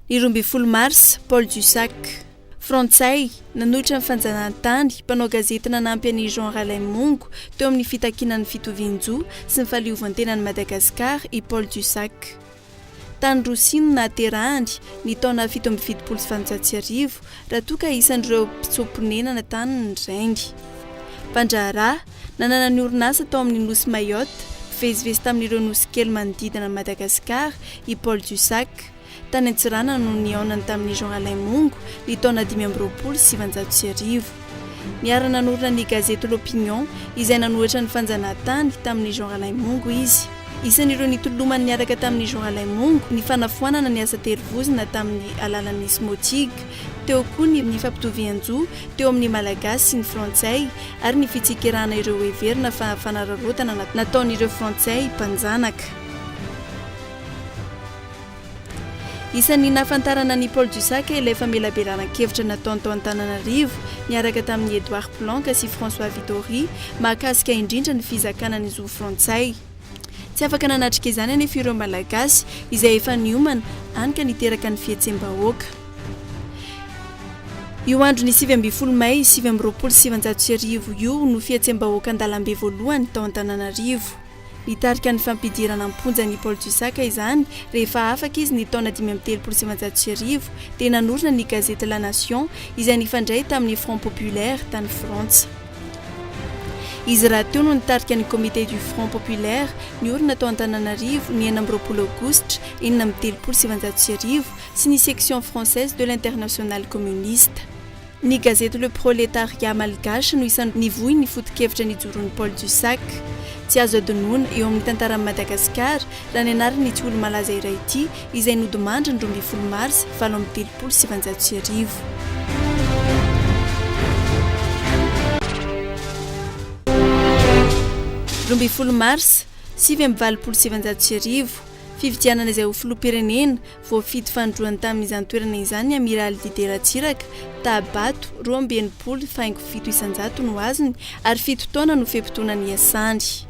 Ny 12 marsa, Paul Dussac. Frantsay, nanohitra ny fanjanahantany, mpanao gazety nanampy an'i Jean Ralaimongo teo amin'ny fitakiana ny fitovian-jo sy ny fahaleovantenan'i Madagasikara i Paul Dussac. Tany Rosia no nahaterahany, ny taona 1877, raha toa ka isan'ireo mpitsoa-ponenana tany ny rainy. Mpandraharaha, nanana ny orinasa tao amin'ny nosy Mayotte, mpivezivezy tamin'ireo nosy kely manodidina an'i Madagasikara i Paul Dussac. Tany Antsiranana no nihaonany tamin'i Jean Alain Mongo ny taona 1925. Niara-nanorina ny gazety L'Opinion izay nanohitra ny fanjanahantany tamin'i Jean Ralaimongo izy. Isan'ireo nitolomany niaraka tamin'i Jean Ralaimongo ny fanafoanana ny asa terivozona tamin'ny alalan'ny Smotig, teo koa ny ny fampitovian-jo teo amin'ny Malagasy sy ny Frantsay ary ny fitsikerana ireo heverina fa fanararaotana nataon'ireo Frantsay mpanjanaka. Isan'ny nahafantarana an'i Paul Dussac ilay famelabelaran-kevitra nataony tao Antananarivo niaraka tamin'i Edouard Planck sy François Vittori mahakasika indrindra ny fizakana ny zo frantsay. Tsy afaka nanatrika izany anefa ireo Malagasy izay efa niomana, hany ka niteraka ny fihetsem-bahoaka. Io andron'ny 19 may 1929 io no fihetsem-bahoaka an-dalambe voalohany tao Antananarivo. Nitarika ny fampidirana am-ponja an'i Paul Dussac izany rehefa afaka izy ny taona 1935 dia nanorina ny gazety La Nation izay nifandray tamin'ny Front Populaire tany Frantsa. Izy rahateo no nitarika ny Comité du Front Populaire niorina tao Antananarivo ny 26 aogositra 1936 sy ny Section Française de l'Internationale Communiste. Ny gazety Le Prolétariat Malgache no isan'ny nivoy ny foto-kevitra nijoroan'i Paul Dussac. Tsy azo adinoina, eo amin'ny tantaran'i Madagasikara, raha ny anaran'ity olo-malaza iray ity, izay nodimandry ny 12 marsa 1938. 12 marsa 1989, Fifidianana izay ho filoham-pirenena, Voafidy fanindroany tamin'izany toerana izany ny Amiraly Didier Ratsiraka, taha-bato 62 faingo 7% no azony ary fito taona no fe-potoana niasany.